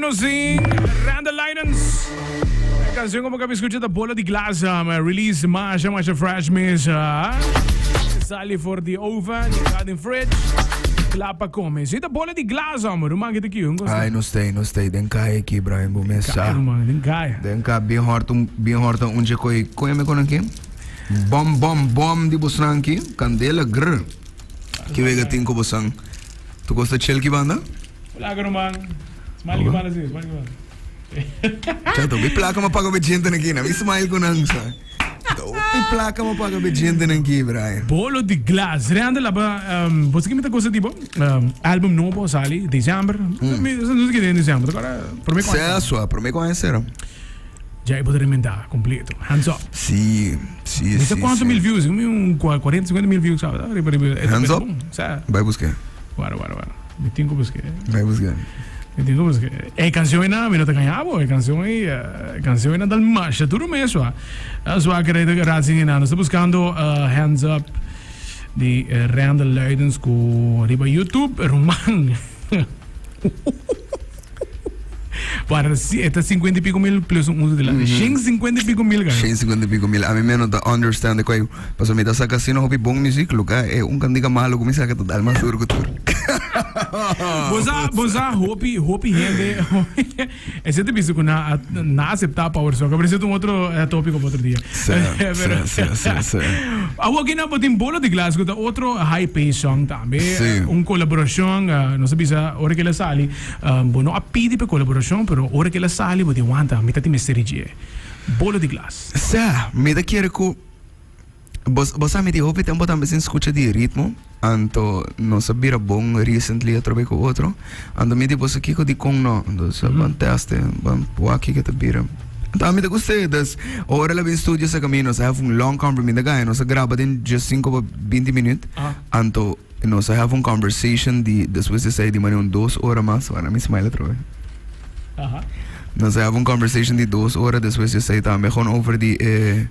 nos tin Randall Linens. E canción como que escucha ta Bola di Glas, release masha masha fresh mes. Sali for di oven, di den fridge. Kla pa come. Si ta Bola di Glas, hombre, ruman ki ta ki un Ay, no stay, no stay. Den kaya aki, Brian, bo mes sa. Ruman, den kaya. Den ka bien hort un bien hort un je koi koi me kon aki. Bom bom bom di bosnan aki. Candela grr. Ki wega tin ku bosan? Tu kosta chill ki banda? Placa ruman. Smile ki banda si, smile ki banda. Chato, mi placa ma paga be gente nan ki. Na mi smile ku nan sa. Mi placa ma paga be gente nan ki, Brian. Bolo di glas. Rende laba, um, bo sa ki mi ta gosta di bo? Um, album nobo sali december. Mi, no sa ki den december. Agora, prome ku Sea sua, prome ku aña sera. Ja, e bo ta remenda completo. Hands up. Si, si, Mi sa si, cuanto si. mil views, mi un 40, 50 mil views, sabe? Riba, riba. E ta Hands up? bon. Sa. Bai busca. Guarda, guarda, guarda. Mi tin ku buska. Bai buska. Mi tin ku buska. E canción ena, mi no ta gaña bo. E canción ei, e canción ena dal masha duro mes wa. Zwa kere razi ena. Nos ta buscando Hands Up di Randall Luidens ku riba YouTube. Ruman. Para si e ta 50 y pico mil plus un uso de la. Shen 50 y pico mil gana. Shen 50 y pico mil. A mi me no ta understand de kwai. Paso mi ta saca asina hopi bon music, luka e un cantica malo ku mi saca ta dal mas duro ku tur. Bosa, bosa hopi, hopi hende. Ese te bisa ku na na acepta Power Soccer, pero ese ta un otro tópico pa otro dia. Sí, Pero sí, sí, sí, sí. Awor aki na bo tin Bolo di Glas ku ta otro high pace song tambe. Sí. Un kolaborashon, nos a bisa ora ku el a sali, bo no a pidi pa e kolaborashon, pero ora ku el a sali bo di wanta, mi ta tin mester di dje. Bolo di Glas. Sa, mi ta kere ku Bo bo sa mi tin hopi tempo tambe sin scucha di ritmo, anto nos a bira bon recently atrobe cu otro, anto mi di bo sa kico dicon no, anto sa ban teste, ban wak kico ta bira. Anto ami ta gust'e, dus ora el a bin studio sa camino nos a have un long conver, mi ta gaya nos a graba den djes cinco pa binti minuut, anto nos a have un conversation di despues di esey di manera un dos ora mas, wara mi smile atrobe. Nos a have un conversation di dos ora despues di esey tambe, gewoon over di e.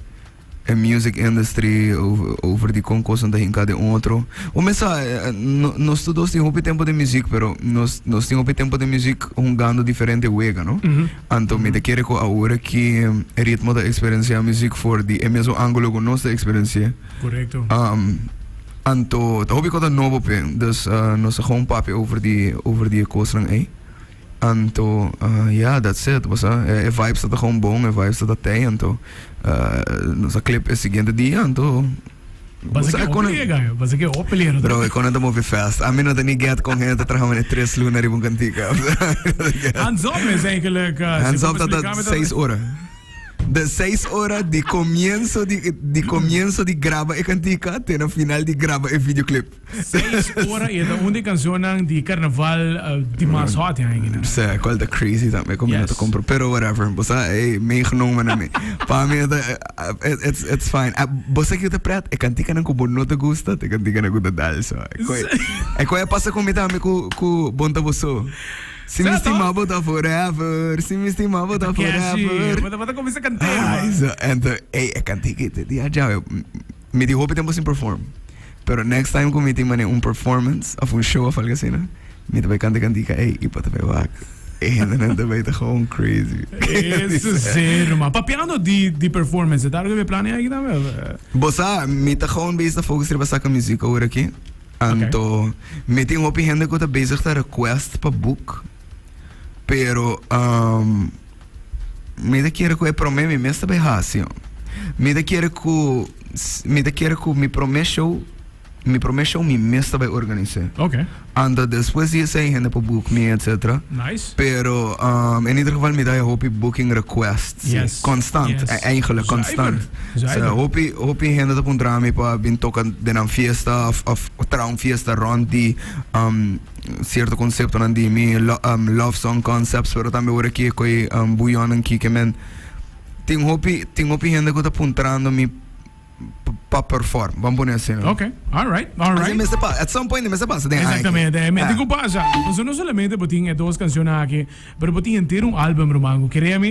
E music industry over di con cosnan ta hinca den otro. Un mesa nos tur dos tin hopi tempo den music pero nos nos tin hopi tempo den music hungando diferente wega no. Anto mi ta kere cu awor aki Ritmo ta experiencia music for di e mesun angulo cu nos ta experiencia. Correcto. Anto ta hopi cosa nobo p'e dus nos a gewoon papia over di over di e cosnan ey. Anto ya that's it bo sa e vibes ta ta gewoon bon e vibes ta ta tei anto nos a clip e siguiente dia anto bo sa e kona bro e kona ta move fast ami no ta ni get kon hende ta traha mane tres luna riba un kantika Hands up is eigenlijk Hands up ta ta seis ora de seis ora di comienzo di di comienzo di graba e kantika te na final di graba e videoclip. Seis ora y e ta un di cancionnan di carnaval di mas hot ya ainda. Sa, cual ta crazy tambe como no ta compro, pero whatever. Bo sa, ey, meegenomen na mi. Pa mi ta, it's, it's fine. Bo sa kico ta pret? E canticanan cu bo no ta gusta, ta e canticanan cu ta dal so. E cu a pasa cu mi tambe cu, cu Bon Ta Bo So. Si mi stima bo ta forever, si mi stima bo ta forever. Bo ta cuminsa cant'e. Ay, so, ento, ey, e cantica te di aja. Mi tin hopi tempo sin perform. Pero next time ku mi tin mane un performance of un show of algo asina, mi ta bai kanta e kantika ey i bo ta bai wak. E hendenan ta bai ta gewoon crazy. Eso sí, ruman. Papiando di di performance, ta algo den plan aki tambe of? Bo sa, mi ta gewoon bezig ta focus riba saka muziek awor aki. Anto mi tin hopi hende ku ta bezig ta request pa book, pero Mi ta kere ku e promé mi mes ta bai hasi. Mi ta kere ku mi ta kere ku mi promé show mi promé show mi mes ta bai organis'é. Ok. Anto despues di esei hende por book mi etcetera. Nice. Pero in ieder geval mi ta haña hopi booking requests. Yes. Constant, Yes. eigenlijk constant. Zuiver. So Zuiver. hopi hopi hende ta puntra mi pa bin toka den nan fiesta of of traha un fiesta rond di Cierto conceptonan di mi love song concepts pero tambe ora ki e koe buyonan ki ke men tin hopi tin hopi hende ku ta puntrando mi Pa perform, ban pone asina. Ok, alright, alright. Así mester pasa, at some point mester pasa den aña. Exactamente, e mester ku pasa. Pasobra no solamente bo tin e dos cancionnan aki, pero bo tin henter un album, ruman, ku kere mi,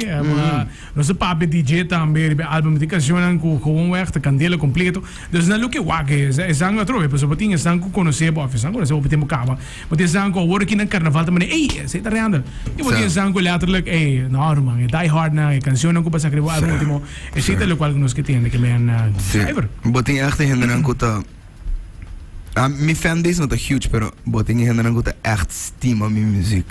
nos a papia DJ tambe riba e album, tin cancionnan ku gewoonweg ta candela completo. Dus nan loke wak e esnan atrobe, pasobra bo tin esnan ku conoce bo, of esnan conoce bo hopi tempo caba, bo tin esnan ku awor aki na carnaval ta manda, ey, esey ta Randall. I bo tin esnan ku letterlijk, ey, no ruman, e die hard nan, e cancionnan ku bo a saca riba bo album ultimo. Esei ta lokual ku nos ke tende ke men Sí. driver. Bo tin echt e hendenan ku ta ah, mi fanbase no ta huge, pero bo tin e hendenan ku ta echt stima mi muziek.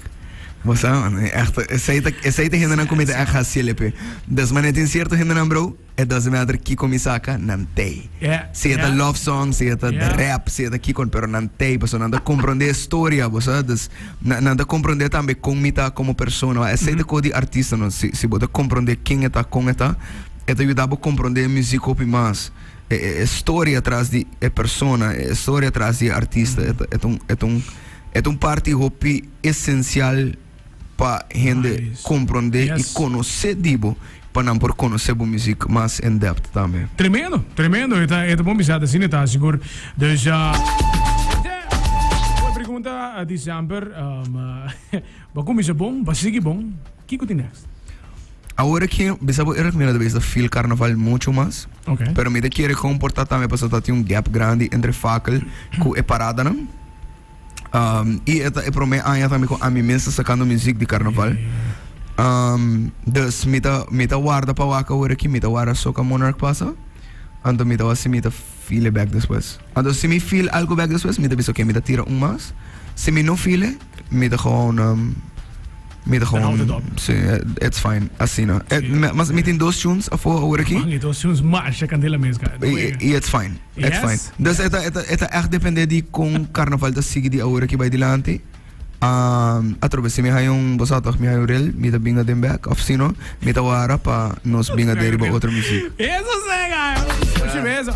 Bo sa, man, e echt, esei ta, esei ta hendenan ku mi ta echt hasi LP. Dus manera tin cierto hendenan, bro, it doesn't matter kiko mi saka, nan tei. Yeah, Si e ta yeah. love song, si e ta Yeah. rap, si e ta kiko, pero nan tei, pasobra nan ta comprende e storia, bo sa. Dus nan, nan ta comprende tambe kon mi ta como persona. Esei ta ko di artista, no? Si, si bo ta comprende ken e ta, kon e ta, e ta yuda bo comprende e muziek hopi mas. E, e, e storia tras di e persona, e storia tras di e artista, e ta, e ta un, e ta un, e ta un parti hopi esencial pa hende Nice. comprende y Yes. conoce di bo, pa nan por conoce bo muziek mas in depth tambe. Tremendo, tremendo. E ta, e ta bon bisa, asina ta sigur. Dus, uh, pregunta di semper, um, ba cuminsa bon, ba sigui bon, kiko tin next? Awor aki, bisa bo eerlijk, mi no ta bisa feel carnaval mucho mas. Okay. Pero mi ta kere comporta tambe pasobra ta tin un gap grandi entre Fakel cu e paradanan. Um, y e ta e prome aña tambe cu ami mes ta sacando muziek di carnaval. Um, dus mi ta, mi ta warda pa wak awor aki, mi ta warda Soca Monarch pasa. Anto mi ta wak si mi ta feel e back despues. Anto si mi feel algo back despues, mi ta bisa oké, mi ta tira un mas. Si mi no feel e, mi ta gewoon, um, mi ta Dan houdt gewoon, het op. si, it's fine, asina. Eh, mas mi tin dos tunes afo awor aki. Man, e dos tunes masha candela mes, guy. Y, y it's fine. It's Yes. fine. Dus e ta, e ta, e ta echt depende di kon carnaval ta sigui di awor aki bai dilanti. Um, atrobe si mi hay un, bo sa toch, mi hay un rel, mi ta binga den bek. Of si no, mi ta wara pa nos binga den riba otro muziek. Eso sega! Oye, besa.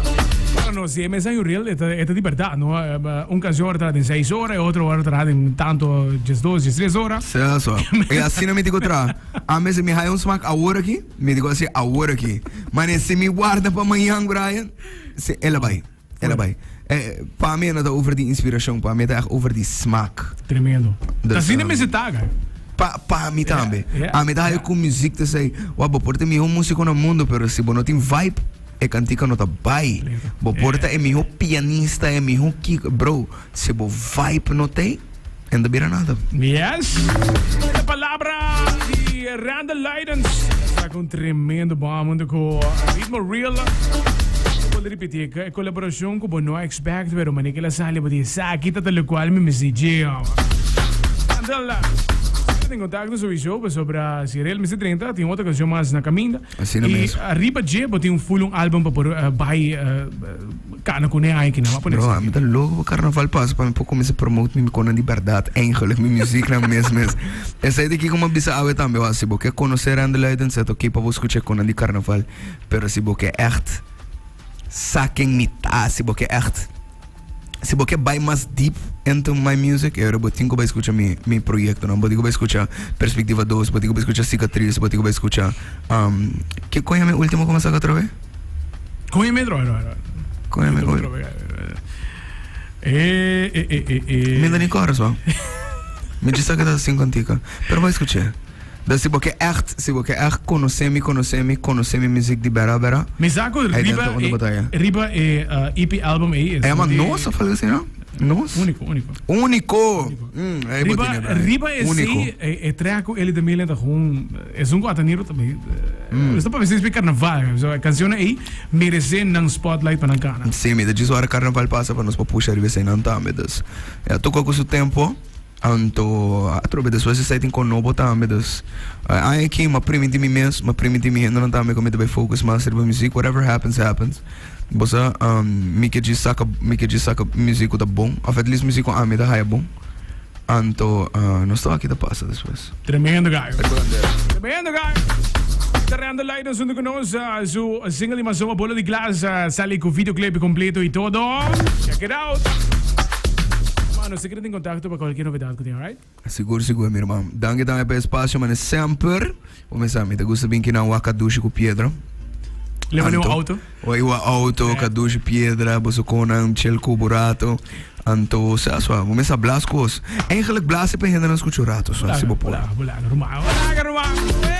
Bueno, no, si mesa un reel, eta, eta di verdad, no? Eh, Un canción ora traha den 6 horas, e otro ora traha den tanto 12, 13 horas. Sea so. E asina mi digo tra. A me si mi hay un smaak awor aki, mi digo así awor aki. Maar si mi warda pa mañan, Brian, Si, el a bai. El a bai. Eh, pa mi no ta over di inspiracion, pa mi ta echt over di smaak. Tremendo. Dus, Asina um, mester ta, guy. Pa, pa mi tambe. yeah, A mi ta haya ku muziek te sei, wa bo por ta e miho músico na mundo, pero si bo no tin vibe, e kantika no ta bai. Bo por ta e miho pianista, e miho kiko, bro, si bo vibe no tei, En ta bira nada. Yes. E palabra di Randall Luidens. Saca un tremendo bom hunto cu Ritmo Real. Bo repeti e colaboracion cu bo no expect, pero mane que la sali bo di esaki ta tal cual mi mester dje. Randall, Siempre en contacto sowieso pasobra si Real mester 30 tin otro cancion mas na caminda. Asina Y mes. arriba dje bo tin un full un album pa por bai Kana ku ne ai kina, pone Bro, así. mi ta loco pa carnaval pasa pa mi por cuminsa promote mi konan di berdad, eigenlijk mi muziek na mes mes. Esei di kiko mi a bisa awe tambe, wa, si bo ke conoce Randall Luidens, e ta oké pa bo scucha konan di carnaval, pero si bo ke echt sa ken mi ta, si bo ke echt, si bo ke bai mas deep into my music, e ora bo tin ku bai scucha mi mi proyectonan, bo tin ku bai scucha Perspectiva Dos, bo tin ku bai scucha Cicatriz, bo tin ku bai scucha, um, ke koña mi ultimo ku mi a saca atrobe? Kon je metro? Ero, ero. Kon je metro? Eh, eh, eh, eh, eh. Mi ni kores, man. Mi djis sa ke ta sin kantika. Pero bai skuch'é. Dus si bo ke echt, si bo ke echt konosé mi, konosé mi, konosé mi muziek di bera bera. Mi sa ku Hij riba den ta e, batalla. riba e uh, EP album ei E ama nos of algo así, no? Nos? Único, único. Único. Mm, ei bo Riba, tine, Brian. riba e Único. si, e, e track ku Eli de Mille ta gewoon, es un ku ataniro tambe. Mm. Esta pa veces carnaval, so canción ei merece nan spotlight pa nan cana. Sí, mi ta djis ora carnaval pasa pa nos pa pusha riba esei nan tambe. Dus, ja, toca cu su tempo. Anto, atrobe despues esei tin con nobo tambe. Dus, aña aki m'a primiti mi mes, m'a primiti mi hendenan tambe cu mi ta bay focus mas riba muziek. Whatever happens, happens. Bo sa, mi ke djis saca, mi ke djis saca muziek cu ta bon, of at least muziek cu ami ta haya bon. Anto nos ta wak ki ta pasa despues. Tremendo guy. Tremendo guy. Ta Randall Leiden hunto cu nos. Su single di Mazoa Bola di Glas sali cu videoclip completo y todo. Check it out. Mano, si quer tin contacto pa cualkier novedad cu tin, alright? Sigur sigur mi herman. Danki tambe pa e espacio mane semper. Bo mesa mi ta gusta bin kinan wak kadushi ku piedra. Leba un auto. O iwa auto, kadushi piedra, boso konan, chill ku burato. Anto, sa so, bo mesa blas kos. Eigenlijk blaas pa hende nan skucha un rato, so, si bo por. Bula, bula, ruman. Bula, ruman.